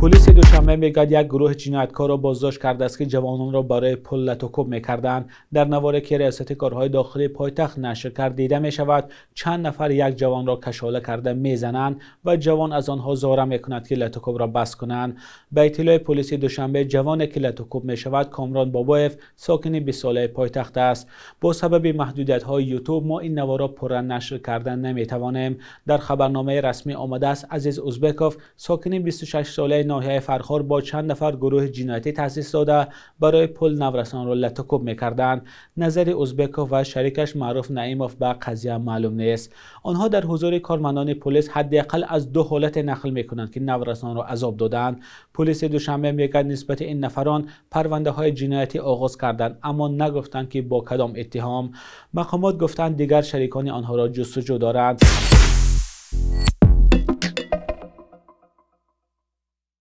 Полиси Душанбе мегӯяд, як гурӯҳи ҷинояткорро боздошт кардааст, ки ҷавононро барои пул лату кӯб мекарданд. Дар наворе, ки Раёсати корҳои дохилии пойтахт нашр кард, дида мешавад, чанд нафар як ҷавонро кашола карда мезананд ва ҷавон аз онҳо зора мекунад, ки лату кӯбро бас кунанд. Ба иттилои полиси Душанбе, ҷавоне ки лату кӯб мешавад, Комрон Бобоев, сокини 20-солаи пойтахт аст. Бо сабаби маҳдудиятҳои Ютуб мо ин наворро пурра нашр карда наметавонем. Дар хабарномаи расмӣ омадааст, Азиз Ӯзбеков, сокини 26-солаи ноҳияи Фархор, бо чанд нафар гурӯҳи ҷиноятӣ таъсис дода, барои пул наврасонро лату кӯб мекарданд. Назари Ӯзбеков ва шарикаш Маъруф Наимов ба қазия маълум нест. Онҳо дар ҳузури кормандони полис ҳадди ақал аз ду ҳолат нақл мекунанд, ки наврасонро азоб додаанд. Полиси Душанбе мегӯяд, нисбат ба ин нафарон парвандаҳои ҷиноятӣ оғоз карданд, аммо нагуфтанд, ки бо кадом иттиҳом. Мақомот гуфтанд, дигар шарикони онҳоро ҷустуҷӯ доранд.